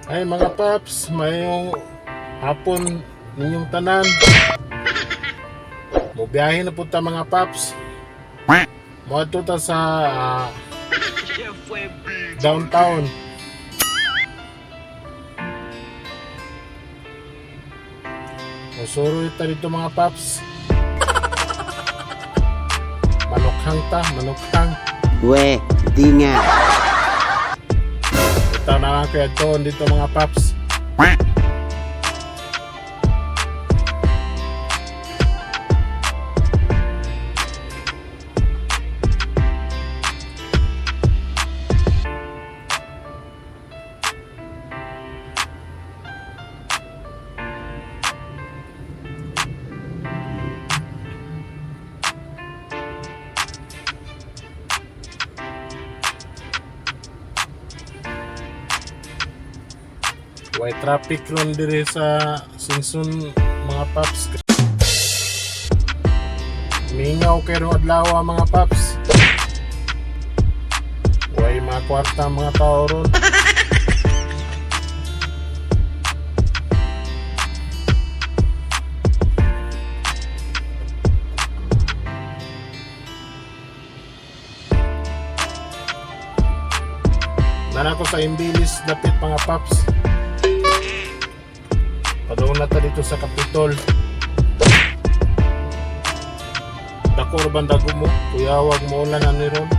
Ay mga paps, mayong hapon ninyong tanan. Mubiyahe na punta mga paps. Moadto ta sa downtown. Musuro ta dito mga paps. Manukhang ta, manukhang. We, di nga. Ito na lang kaya doon dito mga paps. Way traffic ron dire sa Sinsun mga paps. Mingaw kay ro adlaw mga paps. Way mga kwarta ang mga tao ron. Nana ko sa Imbilis dapit mga paps. Padung na ta dito sa Kapitol. Dako ra bang dago mo? Kuyawag mo ulan ani ron.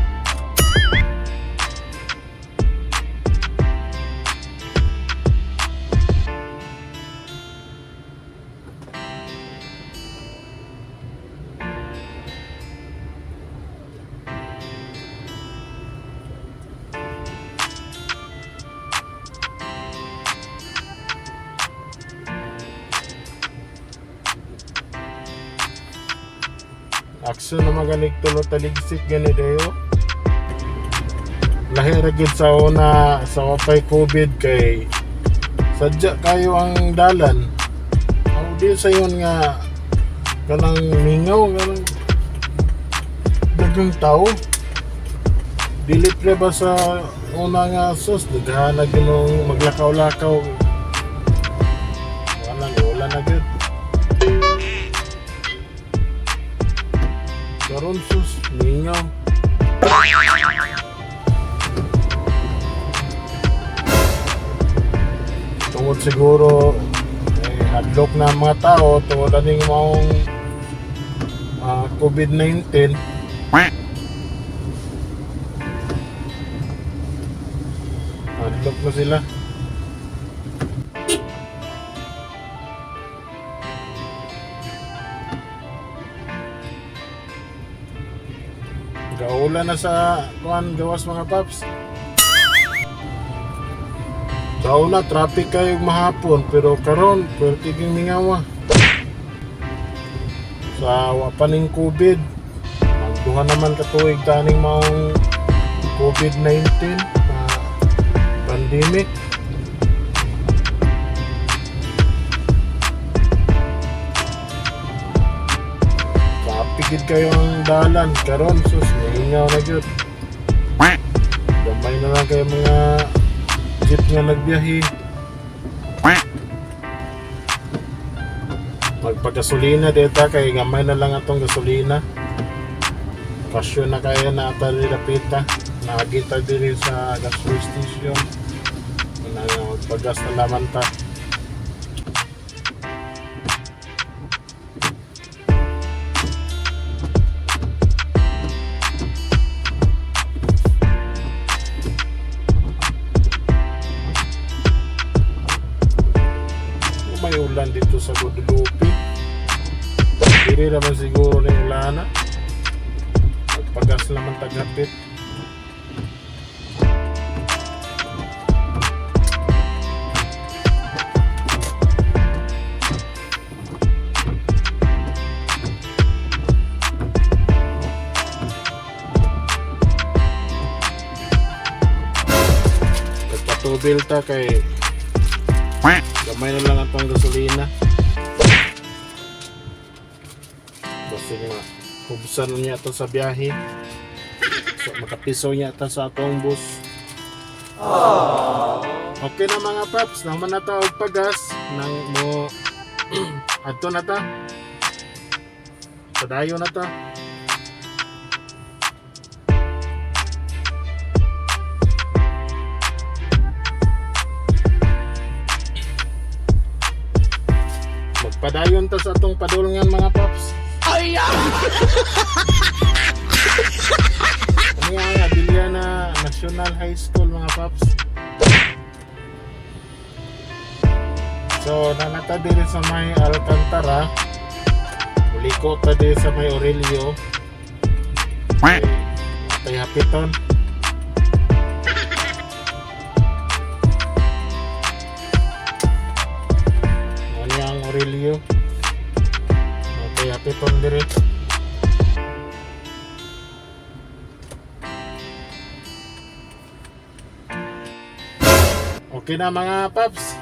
Aksyon na maganig tulo taligsik gani dayo. Lahi ra gyud sa una sa wapay COVID kay sadya kayo ang dalan. Ang di sa yon nga kanang mingaw kanang daghang tao. Dili pre ba sa una nga sus daghan na ginong maglakaw-lakaw. Wala wala na gyud. Karon sus mingaw. Tungod siguro eh, hadlok na ang mga tao tungod aning maong COVID-19. Hadlok na sila. Gaula na sa kuan gawas mga paps. Sa una, traffic kayo mahapon, pero karon pwerte king mingawa. Sa wa pa ning COVID, magduha naman katuig taning maong COVID-19 na pandemic. Traffic gid kayo ang dalan karon sus mingaw na gyud. Gamay na lang kayo mga jeep nga nagbiyahe. Magpagasolina dito kay gamay na lang atong gasolina. Kasyo na kaya na ata lapita. Nakagita diri sa gas station. Na magpagas na laman ta. May ulan dito sa Guadalupe. Diri naman siguro na yung ulana. Magpagas naman taghapit. Nagpatubil ta kay gamay na lang atong gasolina. Basta nga hubsan niya to sa biyahe. So, makapiso niya ta sa atong bus. Okay na, mga paps, naman na ta og pagas nang mo adto na ta. Padayon na ta. Magpadayon ta sa atong padulngan, mga paps. Ay! Kani ang Abellana National High School, mga paps. So, naa na ta diri sa may Alcantara. Muliko ta diri sa may Aurelio. Atay hapiton. Ano ang Aurelio? Atay hapiton diri. Okay na, mga paps.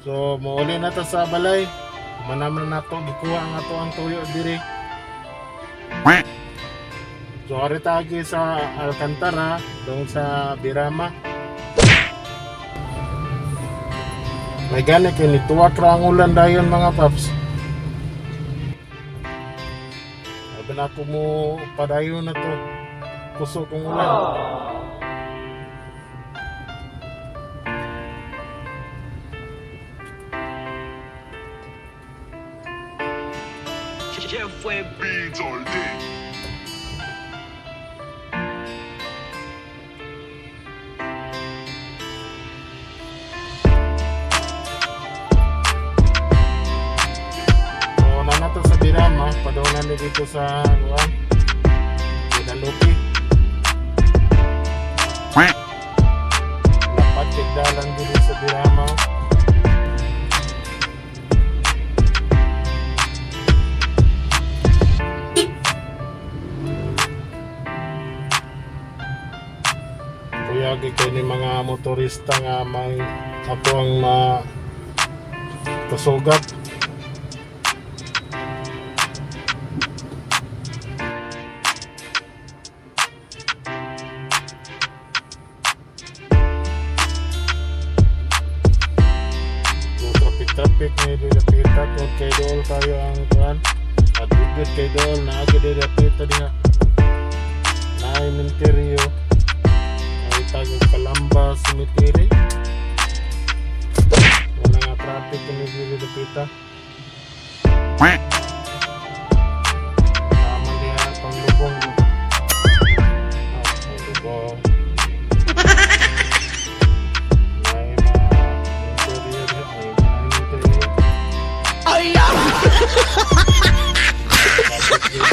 So, muuli na ta sa balay. Manam na nato gikuha ang ato ang tuyo diri. So, ari tagi sa Alcantara, doon sa Birama. May gani kay nituwak ra ang ulan dayon, mga paps. Sabi na ako mo padayon na to. Kusog kong ulan. Jeff Webb Beans all day. So, naa na ta sa Birama, padulngan ni dito sa kuan. Guadalupe. Lapat kay dalan dito sa Birama. Kuyagi kay ni mga motorista nga may ato ang ma kasugat. So, traffic traffic ni dapita kung kay dool kayo ang kuan at good kay dool na agi di dapita diha na cementerio ay tagog Kalamba Cemetery. Wala nga traffic ni diri dapita. Tama diha panglubong. Ah, panglubong. May mga interior diha, ay mga interior. Ay! Traffic yun.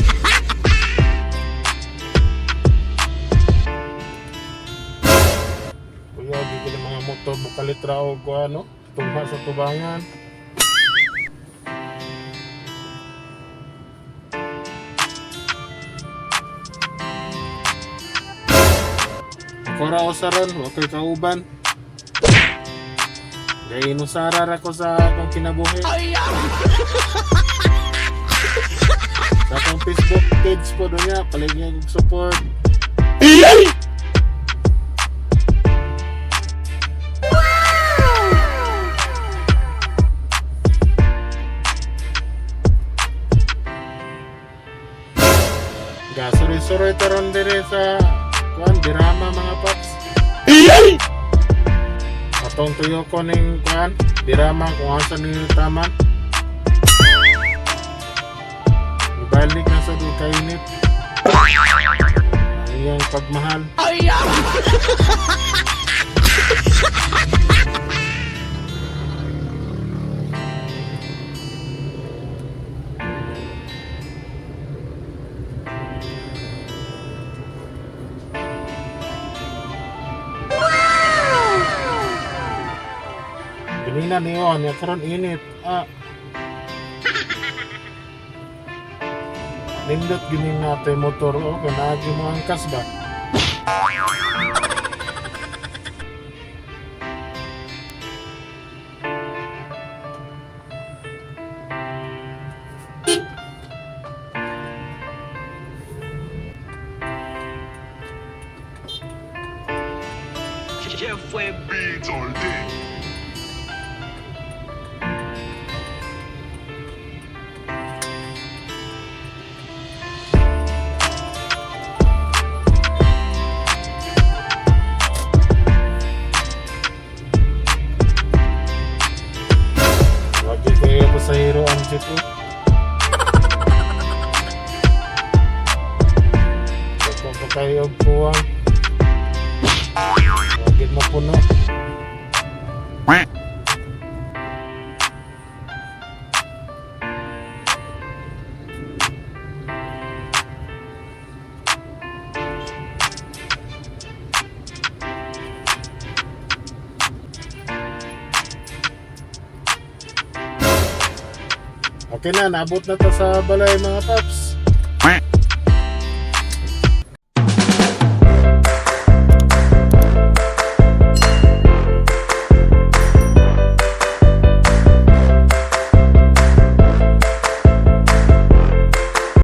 Kuya, di ko ng mga motor bukalit ra og ano, tungha sa tubangan. Ako ra usa ron, wa ko'y kauban. Gay inusara ra ko sa akong kinabuhi. Sa akong Facebook page po doon niya, paligyan og support. Gasuroy-suroy taron dire sa kuan Birama, mga paps. Atong tuyo ko ning kuan Birama kung asa ni taman. Ibalik na sa doon kainit. Ang iyang pagmahal. Ganina niyo, niya karon init. Ah. Nindot gini natin motor o kanagi mo angkas ba? Se fue. Beans all day. Wagi kayo pasahero ang jeep eh. Dako pa kayo og kuwang. Wagi mapuno. Okay na, naabot na ta sa balay, mga paps.